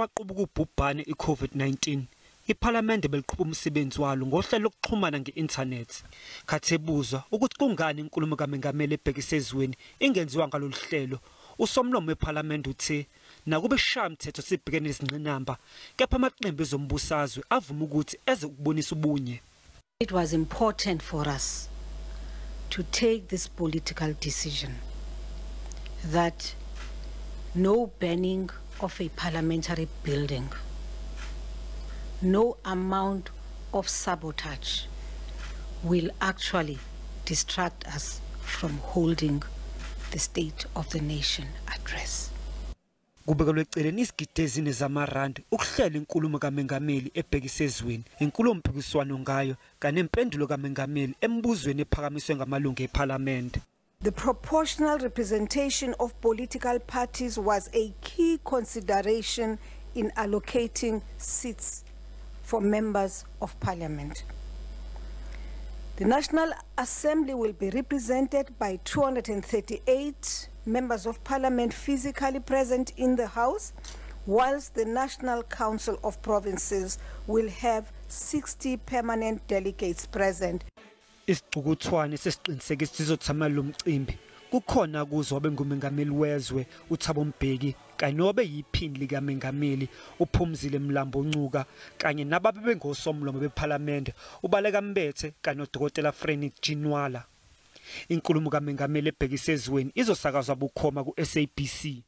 Kwaqubuka ubhubhane iCovid-19, iPhalamende beliqhuba umsebenzi walo ngohlelo lokuxhumana nge-inthanethi. Khathi ebuzwa ukuthi kungani inkulumo kaMengameli ebhekise ezweni ingenziwa ngalolu hlelo, usomlomo wePhalamende uthe nakuba isishayamthetho sibhekene nezingqinamba, kepha amaqembu ezombusazwe avuma ukuthi eze ukubonisa ubunye. It was important for us to take this political decision that no banning of a parliamentary building, no amount of sabotage will actually distract us from holding the State of the Nation address. Kubekelwe eceleni izigidi ezine zamarandi ukuhlela inkulumo kaMengameli ebhekise ezweni, inkulumompikiswano ngayo kanye nempendulo kaMengameli emibuzweni ephakamiswe ngamalungu ePhalamende. The proportional representation of political parties was a key consideration in allocating seats for members of parliament. The National Assembly will be represented by 238 members of parliament physically present in the House, whilst the National Council of Provinces will have 60 permanent delegates present. Isicukuthwane sesiqinisekisa sizothamela lo mcimbi kukhona kuzo wabengumengameli wezwe uThabo Mbeki kanye nobe yiphini likamengameli uPhumzile Mlambo Ngcuka kanye nababe bengosomlomo bePhalamende uBaleka Mbethe kanye noDokotela Frene Ginwala. Inkulumo kaMengameli ebhekise ezweni izosakazwa bukhoma ku-SABC.